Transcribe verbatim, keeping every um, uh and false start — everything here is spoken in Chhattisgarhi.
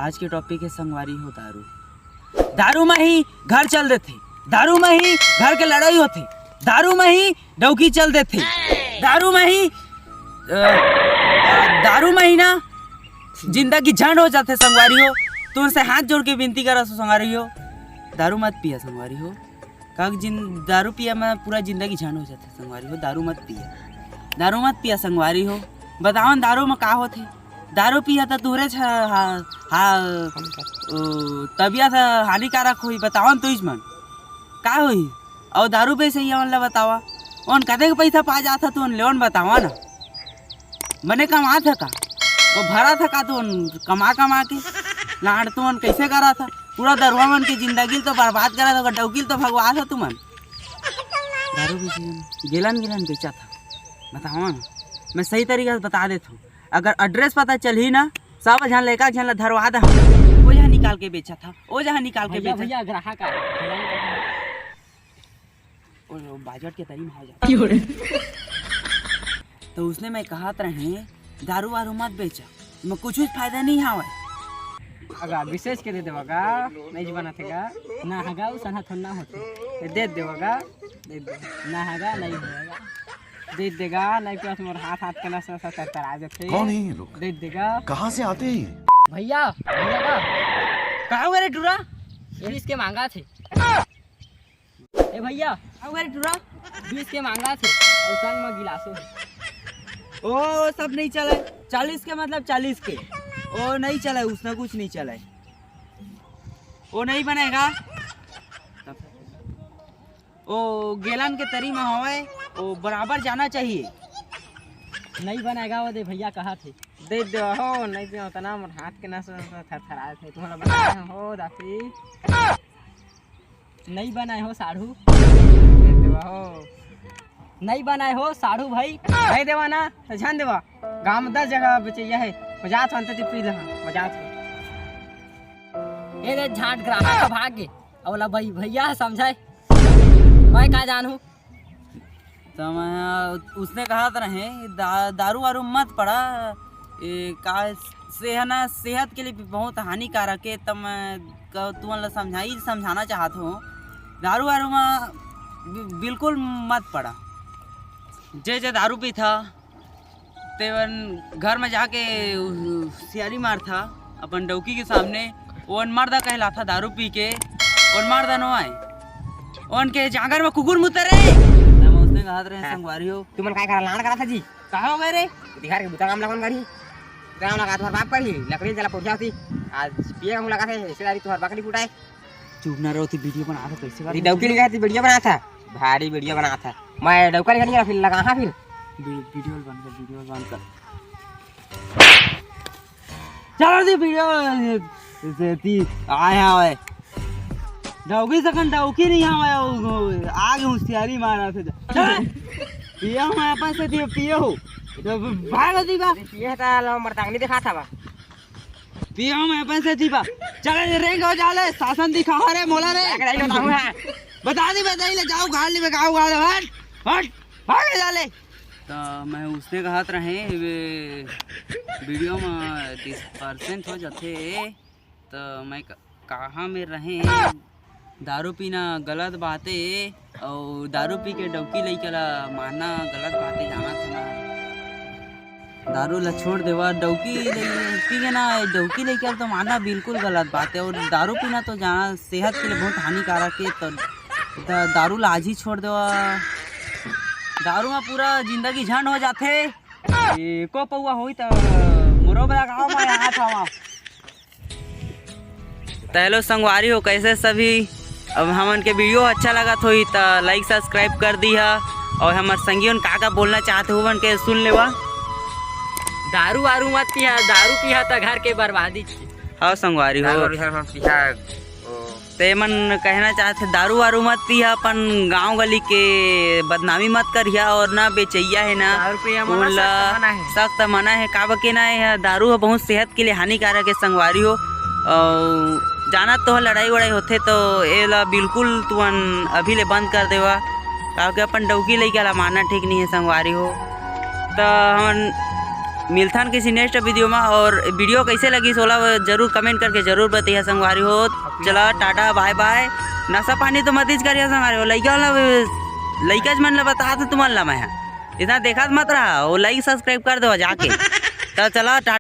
आज के टॉपिक है संगवारी हो दारू। दारू में ही घर चल देथे, दारू में ही घर के लड़ाई होथे, दारू में ही डौकी चल देथे, दारू में ही अ, अ, दारू में ही ना जिंदगी झंड हो जाथे संगवारी हो। तुमसे हाथ जोड़ के विनती करा सो संगवारी हो, दारू मत पिया संगवारी हो। काक जिन दारू पिया में पूरा जिंदगी झंड हो जाथे संगवारी हो। दारू मत पिया, दारू मत पिया संगवारी हो। बतावन दारू में का होथे? दारू पिया त तुहरे छ-, हा, हा, ओ, तबियत हानिकारक होही। बतावन तुइच मन का होही? अउ दारू बेचइया मन ला बतावा, ओन कतेक पइसा पा जात ह, तुन लेवन बतावा ना। बने कमात ह का? वो भरत ह का तुन कमा कमा के? लाड तुन कइसे करत ह? पूरा दरुआ मन के जिंदगी ल तो बर्बाद करत ह, डौकी ल तो भगवात ह तुमन। दारू बेचइया मन गेलन गेलन बेचत ह, बतावा ना। मैं सही तरीका से बता देत हूँ, अगर एड्रेस पता चलही ना, सब झन ल एक एक झन ला धरवा दे। ओ जहाँ निकाल के बेचत ह, ओ जहाँ निकाल के भैया, बेचत ह। भैया, ग्राहक आए। ओ, ओ, बाजट के तरी में हो जाता। तो उसने मैं कहत रहे, दारू वारू मत बेचा, मैं कुछ फायदा नहीं हावय। अगा विशेष के दे देवा गा, नहीं बनत हे गा। ना हगा, उ सनहा थोड़ा ना होथे। दे देवा गा, दे दे। ना हगा, नहीं होगा। दे देगा, नहीं तो मोर हाथ, हाथ के नस नस तरतरा जाथे। कौन है ये लोग? दे देगा। कहाँ से आते हैं ये? भैया, भैया का? का हुआ रे टूरा? बीस के मांगा थे। ए भैया, का हुआ रे टूरा? बीस के मांगा थे, अउ संग में गिलासो हे। ओ, सब नहीं चले। चालीस के मतलब चालीस के। ओ, नहीं चले, उसमें कुछ नहीं चले। वो नहीं बनेगा। ओ गेलन के तरी में हवय, ओ बराबर जाना चाहिए। नहीं बनेगा, वो दे भैया कहा थे। दे दे हो, नहीं दे उतना मोर हाथ के नस नस थरथराए थे। तुम्हारा बनाए हो दासी। नहीं बनाए हो साढ़ू। दे दे हो। नहीं बनाए हो साढ़ू भाई। नहीं देवा ना, तो जान देवा। गांव में दस जगह बेचैया है। मजाक होते थे पी ले, मजाक हो। ए रे झाट ग्राहक भाग गे। अवला भाई भैया समझाए। मैं का जानहूँ। त मैं उसने कहत रहे, दा-, दारू वारू मत पड़ा, ए, का सेहत ना, सेहत के लिए भी बहुत हानिकारक है। त मैं क-, तुमन ला समझाई, समझाना चाहत हूँ, दारू वारू में बि-, बिल्कुल मत पड़ा। जे जे दारू पीथा, तेवन घर में जाके उ-, सियारी मारथा अपन डौकी के सामने। ओन मर्दा कहलाथा दारू पी के, ओन मर्दा नो आए, ओन के जांगर में कुकुर मुतर रे। ना मैं उसने कहत रहे, हाँ। संगवारी हो। तुमन काय करा लाड़ करा था जी? कहा हो गए रे? बिहार के बुता काम लगन करी। काम लगा तुम्हार बाप करी, लकड़ी जला पोछा होती। आज पिए हम लगा थे, रिश्तेदारी तुम्हार बकरी फुटाए। चुप ना रहो, ती वीडियो बना था, कैसे ये डौकी निकाल ती वीडियो बना था, भारी वीडियो बना था। मैं डौका निकाल फिर लगा हाँ फिर। वी-, वीडियो बंद कर, वीडियो बंद कर। चलो दी वीडियो से ती आया है। डौकी सकन डौकी नहीं आवे, वो, वो, आगे होशियारी मारा थे। चल, पिया हूँ मैं अपन से ती पिए हो। तो भाग दी बा। पिए था लो मर्दांगनी दिखा था बा। पियो मैं अपन से दीपा। चल रे, रेंग हो जा ले, शासन दिखाओ रे, मोला रे। जाके नहीं बताऊँ, हाँ। बता दी, बताई ले, जाओ, गाल नहीं में गाओ, गाल, हट, हट, भाग जा ले। तो मैं उसने कहत रहे, वे वीडियो में डिस्पर्सेंट हो जाथे, तो मैं क-, कहाँ में रहे, दारू पीना गलत बात ए, अउ दारू पी के डौकी लइका ला मारना गलत बात ए, जानत हे ना। दारू ला छोड़ देवा, डौकी लइ-, पी के ना, डौकी लइका ला तो मारना बिल्कुल गलत बात ए, अउ दारू पीना तो जाना सेहत के लिए बहुत हानिकारक ए, तो द-, दारू ला आज ही छोड़ देवा। दारू में पूरा जिंदगी झंड हो जाथे। एको पौवा होई त मोरो बला गाँव में यहाँ था वहाँ। त हेलो संगवारी हो, कैसे सभी? अब हमन के वीडियो अच्छा लगत होही त लाइक सब्सक्राइब कर दिहा, और हमर संगी मन का का बोलना चाहत हे, ओमन के सुन लेवा। दारू वारू मत पिहा, दारू पिहा त घर के बर्बादी। हाँ संगवारी हो। दारू वारू मत पिहा, ओ। ते मन कहना चाहत हे, दारू वारू मत पिहा, अपन गांव गली के बदनामी मत करिहा, और ना बेचैया हे ना, दारू पिया मना, उन ला सख्त मना हे। सख्त मना हे, काबर के ना, ये दारू ह बहुत सेहत के लिए हानिकारक हे संगवारी हो। अउ जानत तो ह, लड़ाई वड़ाई होथे तो एला बिल्कुल तुमन अभी ले बंद कर देवा, काबर के अपन डौकी लइका ला मारना ठीक नहीं हे संगवारी हो। त हमन मिलथन किसी नेक्स्ट वीडियो में। और वीडियो कैसे लगिस ओला जरूर कमेंट करके जरूर बताइए संगवारी हो। चला टाटा बाय बाय। नशा पानी तो मत ही करिए संगवारी हो, लइका वाला लइका मन ला बता दो तुमन ला मैं इतना देखत मत रहा, वो लाइक सब्सक्राइब कर दो जाके। तो चला टाटा।